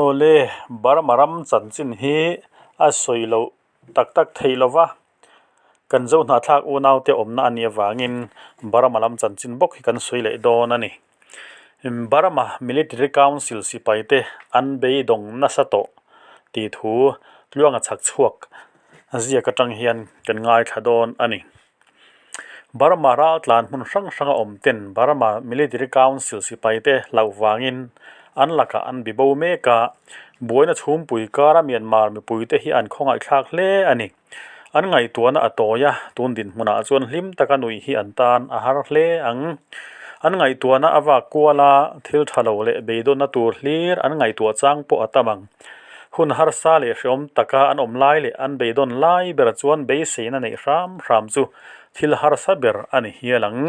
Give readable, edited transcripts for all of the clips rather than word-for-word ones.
Awle, Burma ram chanchin hi a sawi loh tak tak theih lo va, kan zo hnahthlak unaute awmna a nih avangin Burma lam chanchin bawk hi kan sawi leh dawn a ni. Burma Military Council sipaite an beidawng nasa tawh tih thu tluanga chhak chhuak ziak atang hian kan ngaithla dawn a ni. Burma raltlan hmun hrang hranga awm ten Burma Military Council sipaite hlauh vangin an lakah an bi bo mek a, buaina chhumpui kara Myanmar mipuite hi an khawngaihthlak hle a ni. An ngaihtuahna a tawi a, tun dinhmunah chuan hlim taka nuih hi an tan a har hle ang. An ngaihtuahna a vak kual a, thil tha lo leh beidawnna tur hlir an ngaihtuah chang pawh a tam ang. Hun harsa leh hreawm taka an awm lai leh an beidawn lai ber chuan beiseina neih hram hram chu thil harsa ber a ni hial ang.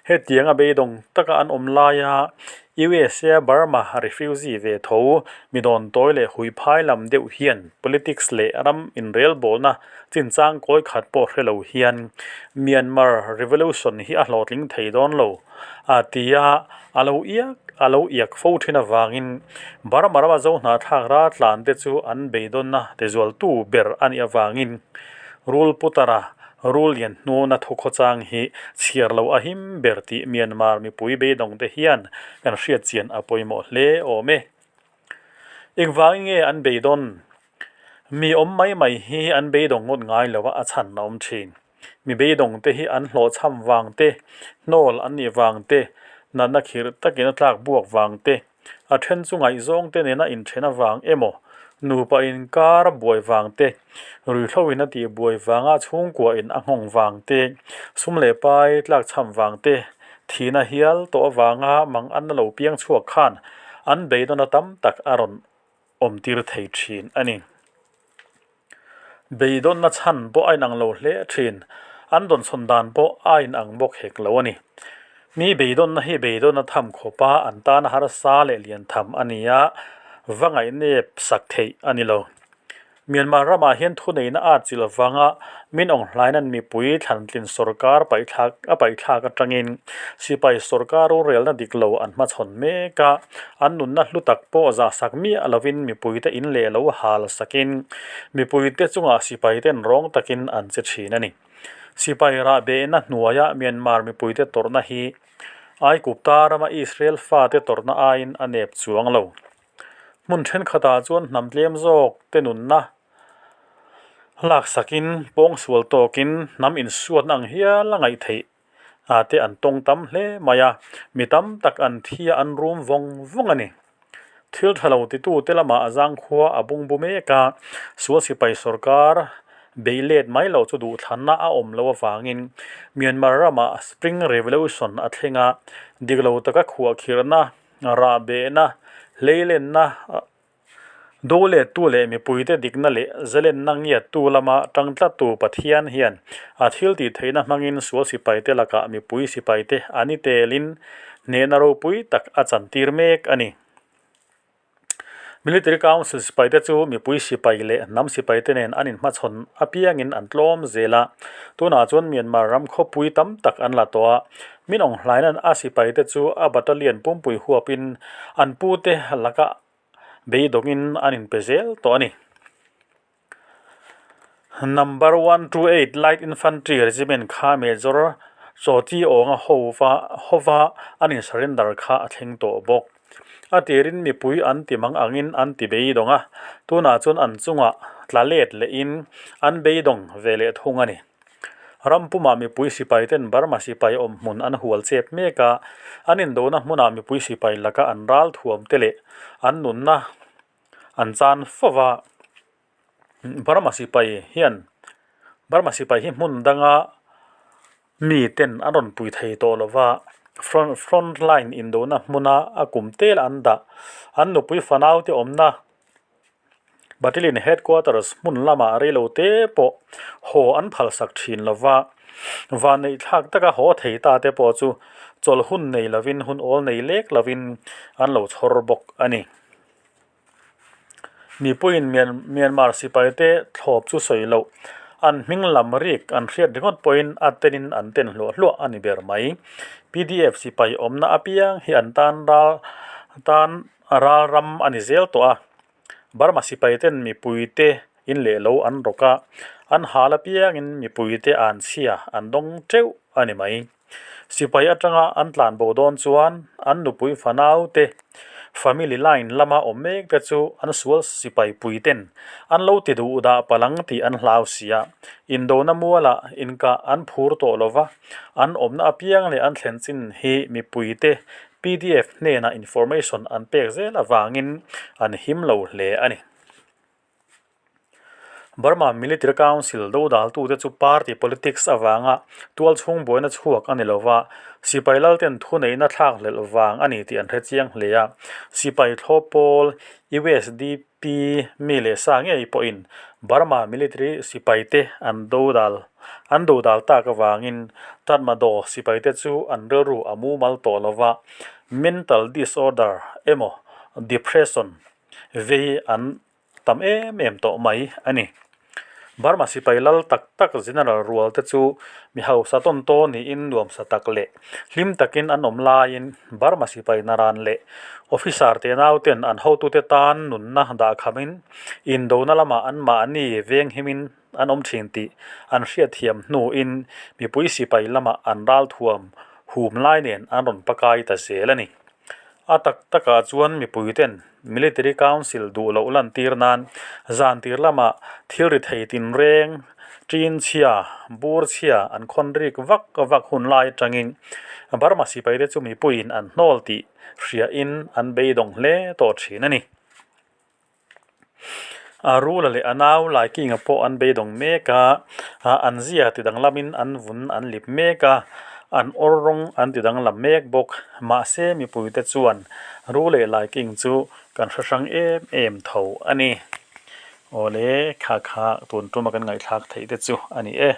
Hetianga beidawng taka an awm laia USA Burma refugee ve tho mi dawn tawi leh hui phai lam deuh hian politics leh ram inrelbawlna chinchang kawi khat pawh hre lo hian Myanmar revolution hi a hlawhtling thei dawn lo. A ti a, a lo iak a lo iak fo thin avangin Burma rama zo hnahthlak raltlan te chu an beidawnna tizualtu ber a nih avangin Rul Putara rul lian hnuna thu khawchang hi chhiar lo a him ber tih Myanmar mipui beidawng te hian kan hriat chian a pawimawh hle awm e. Engvangin nge an beidawn? Mi awm mai mai hi an beidawng ngawt ngai lo a, a chhan a awm thin. Mi beidawng te hi an hlawhchham vang te, hnawl an nih vang te, natna khirh takin a tlak buak vang te, a then chu ngaihzawng te nena inthen avang emaw, nupa inkar buai vang te, ruihhlo in a tih buai vanga chhungkua in a nghawng vang te, sum leh pai tlakchham vang te, thihna hial tawh avanga mang an lo piang chhuak khan an beidawn a tam tak a rawn awm tir thei thin a ni. Beidawnna chhan pawh a inang lo hle thin, an dawnchhawn dan pawh a inang bawk hek lo a ni. Mi beidawnna hi beidawnna tham khawpa an tana harsa leh lian tham a ni a, va ngaihnep sak theih a ni lo. Myanmar ramah hian thuneihna a chilh avanga min awng hlaiin mipui thlantlin sorkar paihthlak a paihthlak atangin sipai sorkar rorelna dik lo an hmachhawn mek a, an nunna hlu tak pawh zahsak miah lovin mipuite in leh lo hal sakin mipuite chungah sipaiten rawng takin an che thin a ni. Sipai rahbehna hnuaia Myanmar mipuite tawrhna hi Aikupta rama Israel fate tawrhna aiin a nep chuang lo. Hmun thenkhatah chuan hnam tlem zawk te nunna laksakin pawngsual tawkin hnam insuatna ang hial a ngaih theih ah te an tawng tam hle mai a, mi tam tak an thi a an rum vawng vawng a ni. Thil tha lo titu te lamah a zangkhua a bungbu mek a, sual sipai sorkar bei let mai loh chu duhthlanna a awm loh avangin Myanmar ramah Spring Revolution a thleng a, dik lo taka khuahkhirhna Rahbehna, hleilenna, do lettu leh mipuite dikna leh zalenna ngiattu lama tang tlattu Pathian hian a thil tih theihna hmangin sual sipaite lakah mipui sipaite an i telin hnehna ropui tak a chantir mek a ni. Military Council sipaite chu mipui sipai leh hnam sipaite nen an inhmachhawn apiangin an tlawm zel a, tunah chuan Myanmar ram khawpui tam tak an la tawh a, Min awng hlainan a sipaite chu a battalion pumpui huapin an pute laka beidawngin an inpe zel tawh a ni. Number 128 Light Infantry Regiment kha Major Chawti Awnga hova an in surrender kha a thleng tawh bawk. A tirin mipui an ti mang angin an ti beidawng a, tunah chuan an chungah tla let lehin an beidawng ve leh thung a ni. Ram pumah mipui sipai ten Burma sipai awm hmun an hual chep mek a, an indona hmunah mipui sipai laka an ral thuam te leh an nunna an chan fo va. Burma sipai hian Burma sipai hi hmun danga mi ten an rawn pui thei tawh lo va, front front line indona hmuna a kum tel an dah an nupui fanau te awmna. Battalion Headquarters hmun lamah reilo te pawh haw an phalsak thin lova, vanneih thlak taka haw thei ta te pawh chu chawlh hun nei lovin hun awl nei lek lovin an lo chhawr bawk a ni. Mipuiin Myanmar sipaite thlawp chu sawi loh an hming lam rik an hriat ringawt pawhin a tenin an ten hluah hluah a ni ber mai. Pdf sipai awmna apiang hi an tan ral tan ral ram a ni zel tawh a. Burma sipaiten mipuite in leh lo an rawk a, an hal apiangin mipuite an chhia an dawng teuh a ni mai. Sipai atanga an tlan bo dawn chuan an nupui fanau te, family line lama awm mek te chu an sual sipai pui ten an lo ti duh dah palang tih an hlau si a, indona mualah inkah an phur tawh lo va, an awmna apiang leh an thlen chin hi mipui te pdf hnenah information an pek zel avangin an him lo hle a ni. Burma Military Council dodaltute chu party politics avanga tualchhung buaina chhuak a ni lo va, sipai lalten thuneihna thlakhlelh vang a ni tih an hre chiang hle a. Sipai thlawp pawl USDP mi leh sa ngei pawhin Burma Military sipaite an dodal an dodal tak avangin Tatmadaw sipaite chu an rilru a mumal tawh lo va, mental disorder emaw depression vei an tam em em tawh mai a ni. Burma sipai lal tak tak General rual te chu mi hausa tawn tawn niin nuamsa tak leh hlim takin an awm laiin Burma sipai naran leh officer te nauten an hotute tan nunna dahkhamin indona lamah anmahni venghimin an awm thin tih an hriatthiam hnuin mipui sipai lamah an ralthuam hum lai nen an rawn pakai ta zel a ni. A tak takah chuan mipuiten Military Council duh loh lantir nan zan tir lamah thil ri thei tinreng, ṭin chhia, bur chhia an khawn rik vak vak hun lai atangin Burma sipaite chu mipuiin an hnawl tih hriain an beidawng hle tawh thin a ni. A rula leh a nau Laikinga pawh an beidawng mek a, an zia ti danglamin an vun an lip mek a, an awr rawng an ti danglam mek bawk. Mahse mipuite chuan Ru leh Laiking chu kan hre hrang em em tho a ni. Awle, kha kha tun tuma kan ngaihthlak theih te chu a ni e.